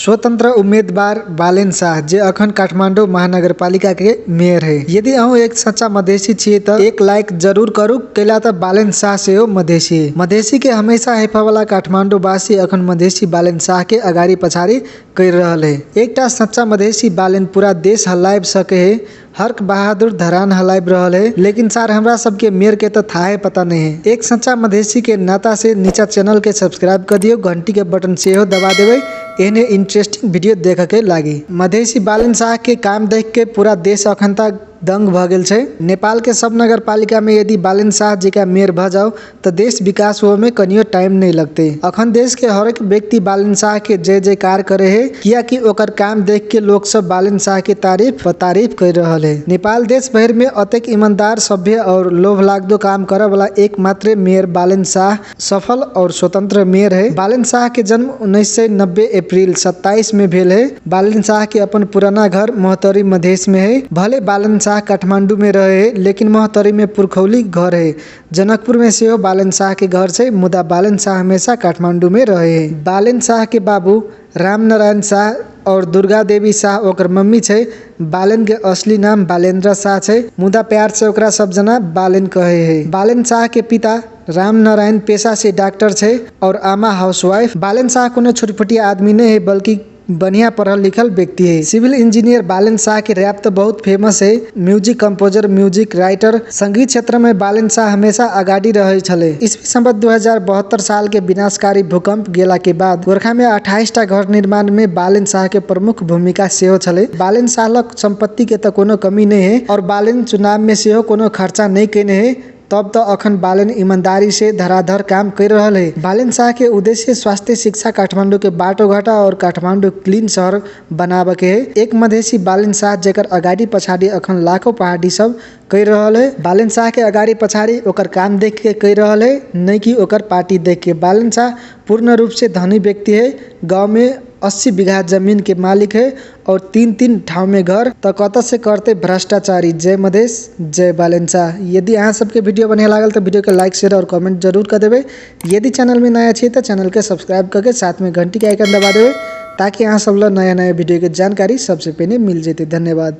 स्वतंत्र उम्मीदवार बालेन शाह जे अखन काठमांडू महानगरपालिका के मेयर है। यदि अहूँ एक सच्चा मधेशी छियै त एक लाइक जरूर करू, कैला त बालेन शाह सेहो मधेशी है। मधेशी के हमेशा हेफा वाला काठमांडू वासी अखन मधेशी बालेन शाह के अगाडि पछाडि कर रहल है। एकटा सच्चा मधेशी बालेन पूरा देश हलाइब सके है। हर्क बहादुर धरान हलाइब रहल है, लेकिन सर हमरा सबके मेयर के तो थाहे पता नहीं है। एक सच्चा मधेशी के नाता से नीचा चैनल के सब्सक्राइब कर दियो, घंटी के बटन सेहो दबा देबै एहने इंटरेस्टिंग वीडियो देखे के लागी। मधेशी बालेन शाह के काम देख के पूरा देश अखन तक दंग भ गेल छै। नेपाल के सब नगर पालिका में यदि बालेन शाह जी का मेयर भ जाओ तो देश विकास होवे में कनियो टाइम नहीं लगते। अखन देश के हर एक व्यक्ति बालेन शाह के जय जयकार करे है, कियाकि ओकर काम देख के लोग सब बालेन शाह के तारीफ पर तारीफ कर रहल है। नेपाल देश भर में अतेक ईमानदार, सभ्य और लोभ लागदो काम करे वाला एकमात्र मेयर बालेन शाह सफल और स्वतंत्र मेयर है। बालेन शाह के जन्म 1990 अप्रैल 27 में भेल है। बालेन शाह के अपन पुराना घर मोहतरी मधेश में है। भले बालेन शाह काठमांडू में रहे है, लेकिन मोहतरी में पुरखौली घर है। जनकपुर में सेहो बालेन शाह के घर छै, मुदा बालेन शाह हमेशा काठमांडू में रहे है। बालेन शाह के बाबू रामनारायण शाह और दुर्गा देवी शाह ओकर मम्मी छै। बालेन के असली नाम बालेंद्र शाह छै, मुदा प्यार से ओकरा सब जना बालेन कहे है। बालेन शाह के पिता रामनारायण पेशा से डॉक्टर छै और आमा हाउसवाइफ। बालेन शाह कोनो छुटपुटिया आदमी नहीं है, बल्कि बढ़िया पढ़ल लिखल व्यक्ति है। सिविल इंजीनियर बालेन शाह के रैप तो बहुत फेमस है। म्यूजिक कंपोजर, म्यूजिक राइटर, संगीत क्षेत्र में बालेन शाह हमेशा अगाडि रहे छले। ईस्वी संवत 2072 साल के विनाशकारी भूकंप गेला के बाद गोरखा में 28 टा घर निर्माण में बालेन शाह के प्रमुख भूमिका सेहो छले। बालेन शाह लग संपत्ति के तो कोनो कमी नहीं है और बालेन चुनाव में सेहो कोनो खर्चा नहीं केने है। तब तो अखन बालेन ईमानदारी से धराधर काम कर रहल है। बालेन शाह के उद्देश्य स्वास्थ्य, शिक्षा, काठमांडू के बाटोघाटा और काठमांडू क्लीन शहर बनावे के है। एक मधेशी बालेन शाह जेकर अगाडि पछाडि अखन लाखों पहाड़ी सब कर रहल है। बालेन शाह के अगाडि पछाडि ओकर काम देख के कर रहल है, नहीं कि ओकर पार्टी देख के। बालेन शाह पूर्ण रूप से धनी व्यक्ति है। गांव में 80 बीघा जमीन के मालिक है और 3-3 ठाव में घर। तो कत से करते भ्रष्टाचारी। जय मधेश, जय बालेन शाह। यदि अहाँ सबके वीडियो बढ़िया लागल तो वीडियो के लाइक, शेयर और कमेंट जरूर कर देबै। यदि चैनल में नया छी तो चैनल के सब्सक्राइब करके साथ में घंटी के आइकन दबा देबै, ताकि अहाँ सब ला नया नया वीडियो के जानकारी सबसे पहले मिल जेतै। धन्यवाद।